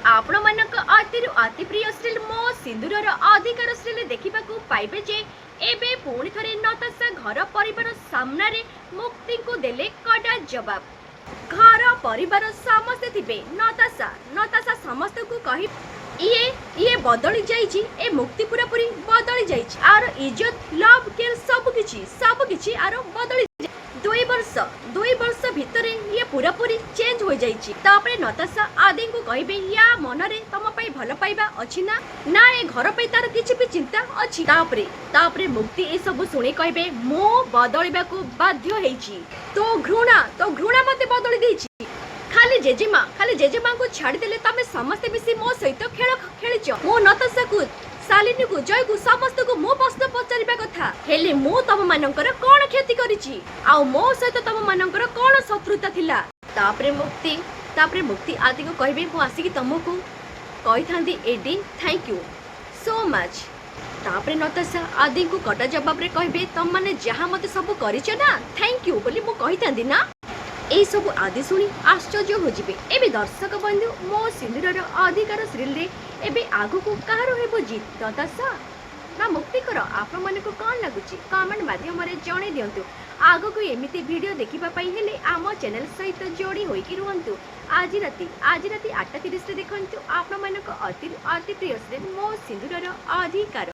ଆପଣମାନଙ୍କ ଅତିରୁ ଅତି ପ୍ରିୟ ସିରିଏଲ ମୋ ସିନ୍ଦୁରର ଅଧିକାର ସିରିଏଲ ଦେଖିବାକୁ ପାଇବେ ଯେ ଏବେ ପୁଣି ଥରେ ନତାଶା ଘର ପରିବାର ସାମ୍ନାରେ ମୁକ୍ତିଙ୍କୁ ଦେଲେ କଡ଼ା ଜବାବ। ଘର ପରିବାର ସମସ୍ତେ ଥିବେ। ନତାଶା ସମସ୍ତଙ୍କୁ କହି, ଇଏ ବଦଳି ଯାଇଛି, ଏ ମୁକ୍ତି ପୁରାପୁରି ବଦଳି ଯାଇଛି। ଆର ଇଜ୍ଜତ, ଲଭ୍, କେୟାର ସବୁ କିଛି ଆର ବଦଳି। 2 ବର୍ଷ ଭିତରେ ଇଏ ପୁରାପୁରି ଚେଞ୍ଜ ହୋଇଯାଇଛି। ତାପରେ ନତାଶା ଆଦିଙ୍କୁ କହିବେ, ୟା ମନରେ ତମ ପାଇଁ ଭଲ ପାଇବା ଅଛି ନା ନା ଏ ଘର ପାଇଁ ତାର କିଛି ବି ଚିନ୍ତା ଅଛି? ତାପରେ ମୁକ୍ତି ଏସବୁ ଶୁଣି କହିବେ, ମୁଁ ବଦଳିବାକୁ ବାଧ୍ୟ ହେଇଛି। ତୋ ଘୃଣା ମତେ ବଦଳି ଦେଇଛି। ଖାଲି ଜେଜେମାଙ୍କୁ ଛାଡ଼ିଦେଲେ ତମେ ସମସ୍ତେ ମିଶି ମୋ ସହିତ ଖେଳ ଖେଳିଛ। ମୁଁ ନତାଶାକୁ, ଶାଲିନୀକୁ, ଜୟକୁ, ସମସ୍ତଙ୍କୁ ମୁଁ ପ୍ରଶ୍ନ ପଚାରିବା କଥା। ହେଲେ ମୁଁ ତମ ମାନଙ୍କର କଣ କ୍ଷତି କରିଛି ଆଉ ମୋ ସହିତ ତମ ମାନଙ୍କର କଣ ଶତ୍ରୁତା ଥିଲା? ତାପରେ ମୁକ୍ତି ଆଦିକୁ କହିବେ, ମୁଁ ଆସିକି ତମକୁ କହିଥାନ୍ତି ଏଡି, thank you so much. ତାପରେ ନତାଶା ଆଦିଙ୍କୁ କଟା ଜବାବରେ କହିବେ, ତମମାନେ ଯାହା ମତେ ସବୁ କରିଛ ନା, thank you ବୋଲି ମୁଁ କହିଥାନ୍ତି ନା? ଏଇସବୁ ଆଦି ଶୁଣି ଆଶ୍ଚର୍ଯ୍ୟ ହୋଇଯିବେ। ଏବେ ଦର୍ଶକ ବନ୍ଧୁ, ମୋ ସିନ୍ଦୁରର ଅଧିକାର ସିରିଏଲରେ ଏବେ ଆଗକୁ କାହାର ହେବ ଜିତ୍, ନତାଶା ନା ମୁକ୍ତିଙ୍କର? ଆପଣମାନଙ୍କୁ କ'ଣ ଲାଗୁଛି, କମେଣ୍ଟ ମାଧ୍ୟମରେ ଜଣାଇ ଦିଅନ୍ତୁ। ଆଗକୁ ଏମିତି ଭିଡ଼ିଓ ଦେଖିବା ପାଇଁ ହେଲେ ଆମ ଚ୍ୟାନେଲ ସହିତ ଯୋଡ଼ି ହୋଇକି ରୁହନ୍ତୁ। ଆଜି ରାତି 8:30ରେ ଦେଖନ୍ତୁ ଆପଣମାନଙ୍କ ଅତି ଅତି ପ୍ରିୟ ସିରିଏଲ ମୋ ସିନ୍ଦୁରର ଅଧିକାର।